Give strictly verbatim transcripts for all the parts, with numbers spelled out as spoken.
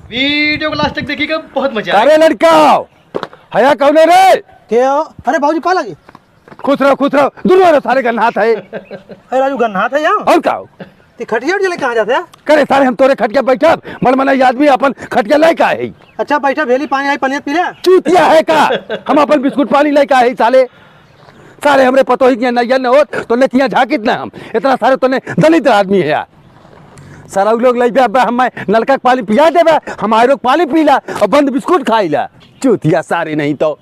वीडियो को लास्ट तक देखिएगा, बहुत मजा आएगा। अरे लड़का, हया कौन है रे? के हो? अरे बाबूजी, पा लगी। खुश रहो, खुश रहो। दूर रहो, सारे गन्हात है। अरे राजू, गन्हात है यहाँ? और का हो? ते खटिया उटिया लेके कहाँ जाते हैं? करे सारे, हम तोरे खटिया बैठब? बड़ मनई आदमी अपन खटिया लेके आए है। अच्छा, बैठा, भेली पानी आई, पनिया पी ले। चूतिया है का? हम अपन बिस्कुट पानी लेके आए है साले। सारे हमरे पतोही के नैया न होत, तो नेतिया झाकित ना हम। इतना सारे तोने दलित आदमी है यार। सारा उ लोग लइबे, अब हम नलका के पानी पिया देबे, हम आयरो के पानी पीला और बंद बिस्कुट खाइला। चूतिया सारे नहीं तो।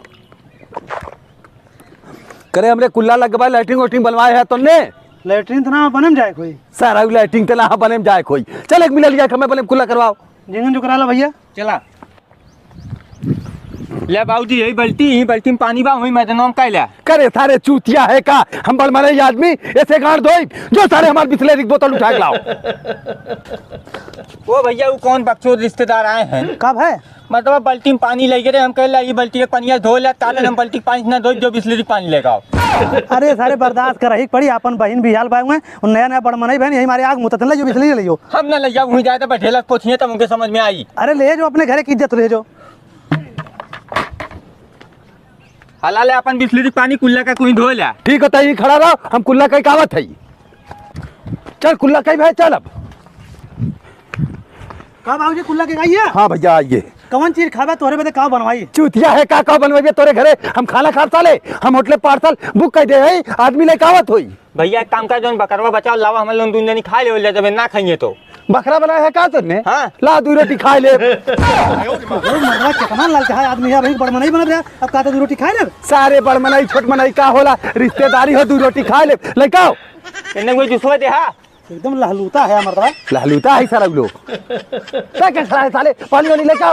करे हमरे कुल्ला लगबा, लैट्रिन वैट्रिन बनवाए है तोने? लैट्रिन तो ना बने में जाए कोई। सारा उ लैट्रिन तो ना बने में जाए कोई। चल एक मिनट लिया, हमें बने में कुल्ला करवाओ। जिंगन जो करा ला भैया। चला। ले बाबूजी, यही बाल्टी, यही बाल्टी में पानी बा, वही मैदान में कैला। करे सारे चूतिया है का? हम बड़ मनई आदमी, ऐसे गांड धोई, जो सारे हमार बिसलेरी की बोतल उठा के लाओ। ओ भैया, वो कौन बकचोद रिश्तेदार आए हैं? कब है? मतलब बाल्टी में पानी लेके रहे, हम कह ला, ये बाल्टी के पनिया धो ले, ताले हम बाल्टी के पानी से ना धोई, जो बिसलेरी के पानी लेके आओ। अरे सारे बर्दाश्त करही के पड़ी, अपन बहिन बियाह बाय में, उन नया नया बड़ मनई बहन, यही मारे आग मुतत ले जो बिसलेरी ले जो। हम ना ले जाओ, वहीं जाए तो बैठेला, पूछिए तब उनके समझ में आई। अरे ले जो अपने घरे की इज्जत ले जो। हला ले अपन बिसलेरी के पानी कुल्ला का कोई धो ला। ठीक होता है, यहीं खड़ा रहो, हम कुल्ला कई कावत है। चल कुल्ला कई भाई, चल अब। का बाबूजी, कुल्ला के आइए? हाँ भैया, आइए। कौन चीज खाबे, तोहरे बदे का बनवाई? चूतिया है का, का बनवाइबे तोरे घरे? हम खाना खाब साले, हम होटले पार्सल बुक कर दे है, आदमी लेके आवत होई। भैया एक काम कर, जौन बकरवा बचाओ, लावा, हम लोग दून जनी खा ले, जब ना खाइए तो। बकरा बनाया है का तोने? हाँ। ला दू रोटी खा ले। अरे मर्दवा, कितना ललचाहा आदमी है, अभी बड़ मनई बनत रहा, अब कहते दू रोटी खा ले। सारे बड़ मनई छोट मनई का होला, रिश्तेदारी हो, दू रोटी खा ले, लेके आओ। इन्हें कोई जूसवा दे हा। एकदम लहलूता है मर्दवा। लहलूता है सारा लोग। क्या क्या खड़ा है साले? पानी वानी लेके आओ।